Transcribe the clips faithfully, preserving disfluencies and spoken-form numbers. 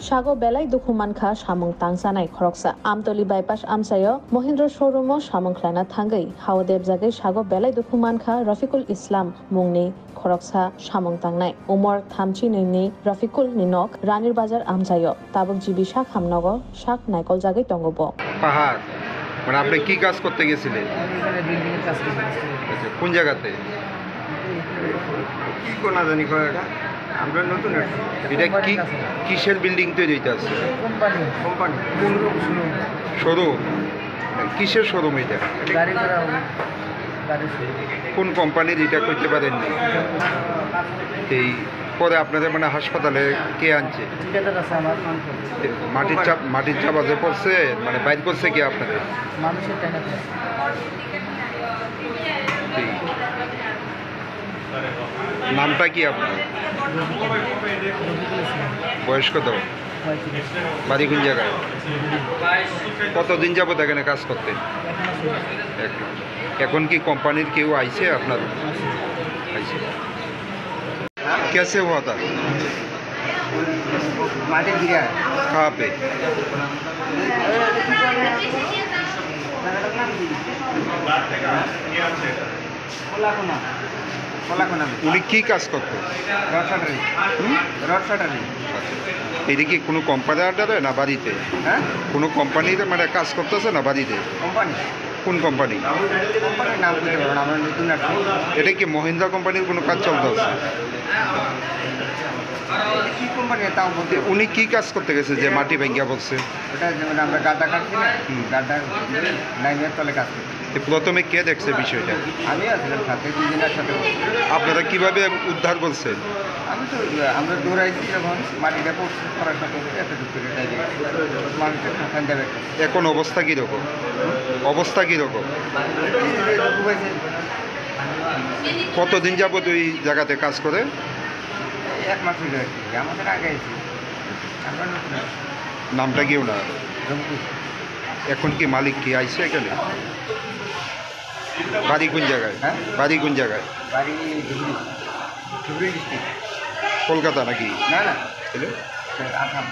Sago belai dukhu mankha samung tangsanai khoroksa. Amtoli bypass amchaio Mahindra showroom-o samung khlaina thangwi hao debjagwi sago belai dukhu mankha Rafiqul Islam mungni khoroksa samung tangnai. Umor thamchi nwi ni Rafiqul ni nok Ranir Bazar amchaio. Tabuk G B sak hamnogo sak naikoljagwi tongo bo. পাহাড়, মানে আপনি কি কাজ করতে গেছিলেন? আমি এখানে বিল্ডিং এর কাজ করতে গেছিলাম। আচ্ছা, কোন জায়গাতে? কি কোনা জানি কয় এটা? আমরা নতুন আসছি। এটা কি, কোম্পানির কাছে। কিসের বিল্ডিং তৈরি হইতে আছে? কোম্পানি। কোম্পানি। কোন শোরুম, শোরুম। শোরুম? কিসের শোরুম এটা? গাড়ি করা হবে। গাড়ি শোরুম। কোন কোম্পানির এটা করতে পারেননি? এই পরে আপনাদের মানে হাসপাতালে কে আনছে? ঠিকাদার আছে আমার, মানুষ আছে। মাটির চাপ, মাটির চাপা যে পড়ছে, মানে বাইর করছে কে আপনাদের? মানুষের টাকা দিয়ে। ঠিক। নামটা কি আপনার? রফিকুল ইসলাম। বয়স কত? পঁয়ত্রিশ। বাড়ি কোন জায়গায়? কতদিন যাবত এখানে কাজ করতে? এক মাস। এখন কি কোম্পানির কেউ আইছে আপনার? আইছে। कैसे हुआ था? माटी गिरा है। कहाँ पे? কোলাকোনা। কোলাকোনা। উনি কি কাজ করতো? Rod shuttering. হুম? Rod shuttering. এটা কি কোনো কোম্পানির আন্ডারে না বাড়িতে? হ্যাঁ? কোনো কোম্পানিতে মানে কাজ করতেছে না বাড়িতে? কোম্পানি। কোন কোম্পানি? কোম্পানির নাম বলতে পারবো না, আমরা নতুন আসছি। এটা কি মহিন্দ্রা কোম্পানির কোনো কাজ চলতেছে? এটা কি কোম্পানি তাও বলতে পারবো না। উনি কি কাজ করতে গেছে যে মাটি ভেঙে পড়ছে? ওটা যেমন আমরা গাড্ডা কাটছি না, হুম। গাড্ডা লাইনের তলে কাজ করছি। তো প্রথমে কে দেখছে বিষয়টা? আমি আসলাম সাথে, দুইজন একসাথে বসছি। আপনারা কিভাবে উদ্ধার করছেন? আমি তো, আমরা দৌড়াইছি যখন, মাটিটা পড়ছে, পড়ার সাথে সাথে এত দূর করে তাই দেখছি। মানুষের খান দেবে। এখন অবস্থা কিরকম? অবস্থা কিরকম? এই যে এরকম হয়েছে। কতদিন যাবত ওই জায়গাতে কাজ করে? এক মাস হইলো আর কি, আমাদের আগে আইছে। আমরা নতুন আছি। নামটা কি ওনার? রংপুর। এখন কি মালিক কি আইছে এখানে? বাড়ি কোন জায়গায়? হ্যাঁ? বাড়ি কোন জায়গায়? বাড়ি ধুবড়ি, ধুবড়ি ডিস্ট্রিক্ট। কলকাতা নাকি? না, না। তাহলে? স্যার, আসাম।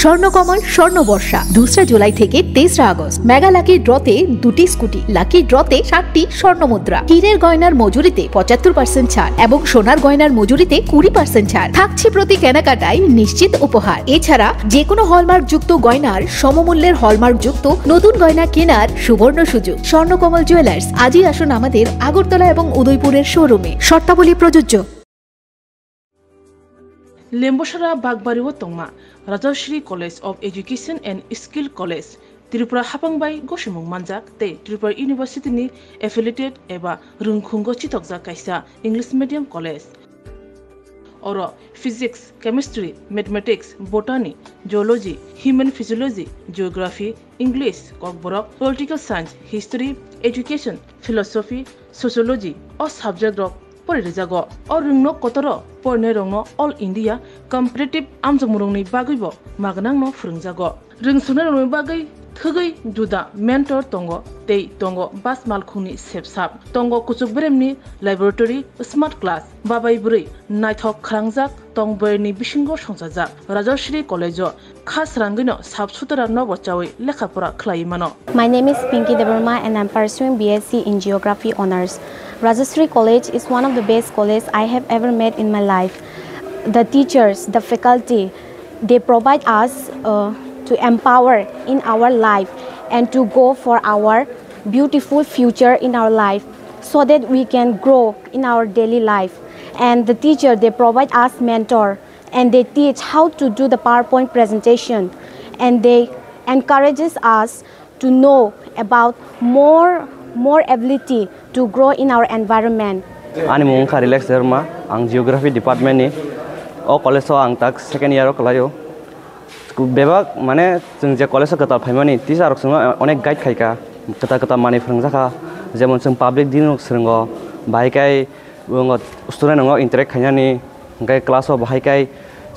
স্বর্ণকমল স্বর্ণ বর্ষা দুসরা জুলাই থেকে তেসরা আগস্ট। মেগা লাকি ড্রতে দুটি স্কুটি, লাকি ড্রতে সাতটি স্বর্ণ মুদ্রা, হীরের গয়নার মজুরিতে পঁচাত্তর পার্সেন্ট ছাড় এবং সোনার গয়নার মজুরিতে কুড়ি পার্সেন্ট ছাড় থাকছে। প্রতি কেনাকাটায় নিশ্চিত উপহার। এছাড়া যে কোনো হলমার্কযুক্ত গয়নার সমমূল্যের হলমার্কযুক্ত নতুন গয়না কেনার সুবর্ণ সুযোগ। স্বর্ণকমল জুয়েলার্স, আজই আসুন আমাদের আগরতলা এবং উদয়পুরের শোরুমে। শর্তাবলী প্রযোজ্য। Lembosara Bakbari o tongma Rajashri College of Education and Skill College, Tripura hapang bai gosimung manjak tei Tripura University ni affiliated eba rwngkhungo chitokjak kaisa English medium college. Oro physics, chemistry, mathematics, botany, zoology, human physiology, geography, English, Kokborok, political science, history, education, philosophy, sociology o subject rok pori rijago. O rwngno kotoro porinai rokno All India competitive amjokmorokni bagwibo magnangno phwrwngjago. Rwngsuknairokni bagwi thwgwi juda mentor tongo tei tongo bas malkhungni sepsap, tongo kuchuk beremni laboratory, smart class, babai bwrwi naithok khalangjak tong boyarni bisingo songchajak Rajashri College-o kha srangwino sap sutara nobo chawi lekha pora khlaiwi mano. My name is Pinky Debbarma and I'm pursuing B S C in Geography Honours. Rajashri College is one of the best college I have ever met in my life. The teachers, the faculty, they provide us uh, to empower in our life and to go for our beautiful future in our life so that we can grow in our daily life. And the teacher, they provide us mentor and they teach how to do the PowerPoint presentation and they encourages us to know about more, more ability to grow in our environment. Ani mung wngkha Relax Debbarma, ang Geography Department ni. O college o ang tak second year o kwlaio. Bebak mane chwng je college o kwtal phaimani teacher rok chwngno onek guide khaikha, kwtal kwtal manwi phwrwngjakha, jemon chwng public din rok swrwngo, bahai khe student rokno interact khainani, hwnkhe class o bahai khe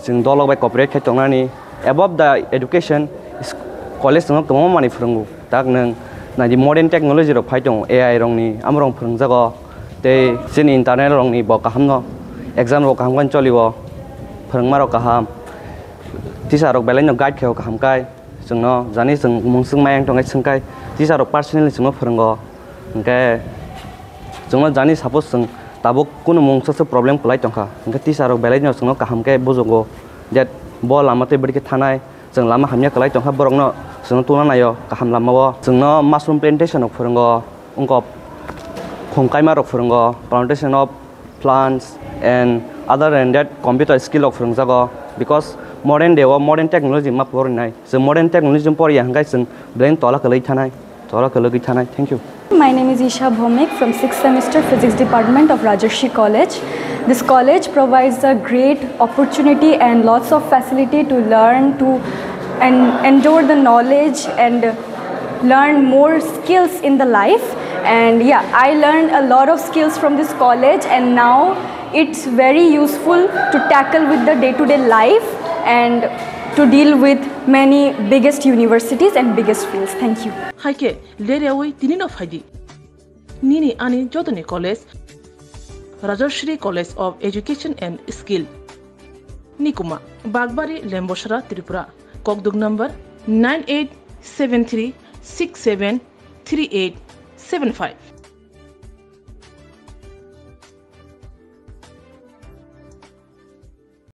chwng dolok bai cooperate khai tongnani. Above the education, college chwngno kwbangma manwi phwrwngo, tak nwng naidi modern technology rok phai tongo, A I rokni amorok phwrwngjago, tei chini internal rokni bo kahamno exam rok kaham khe cholio, phwrwngmarok kaham. Teacher rok belai no guide khaio kaham kai, chwngno jani chwng mungswk mayang tongkhe swngkai teacher rok personally chwngno phwrwngo. Hinkhe chwngno jani suppose chwng tabuk kunu mungsa se problem kwlai tongkha, hinkhe teacher rok belai no chwngno kaham khe bujugo je bo lama tei bwrwi khe thanai, chwng lama hamya kwlai tongkha borokno chwngno tungna naio kaham lamao. Chwngno mushroom plantation rok phwrwngo, wngkok khum kaima rok phwrwngo, plantation of plants and other than that computer skill rok phwrwngjago, because modern day o modern technology ma porinai, chwng modern technology poriya hinkhe chwng belai tola kwlwi thanai, tola kwlwi thanai. Thank you. My name is Isha Bhomik from sixth semester physics department of Rajarshi College. This college provides a great opportunity and lots of facility to learn, to and endure the knowledge and learn more skills in the life. And yeah, I learned a lot of skills from this college, and now it's very useful to tackle with the day-to-day life and to deal with many biggest universities and biggest fields. Thank you. Haike leriawi tinino phaidi. Nini ani jotoni college, Rajarshri College of Education and Skill, Nikuma, Bagbari, Lembosara, Tripura. Kokduk number nine eight seven three six seven three eight seven five.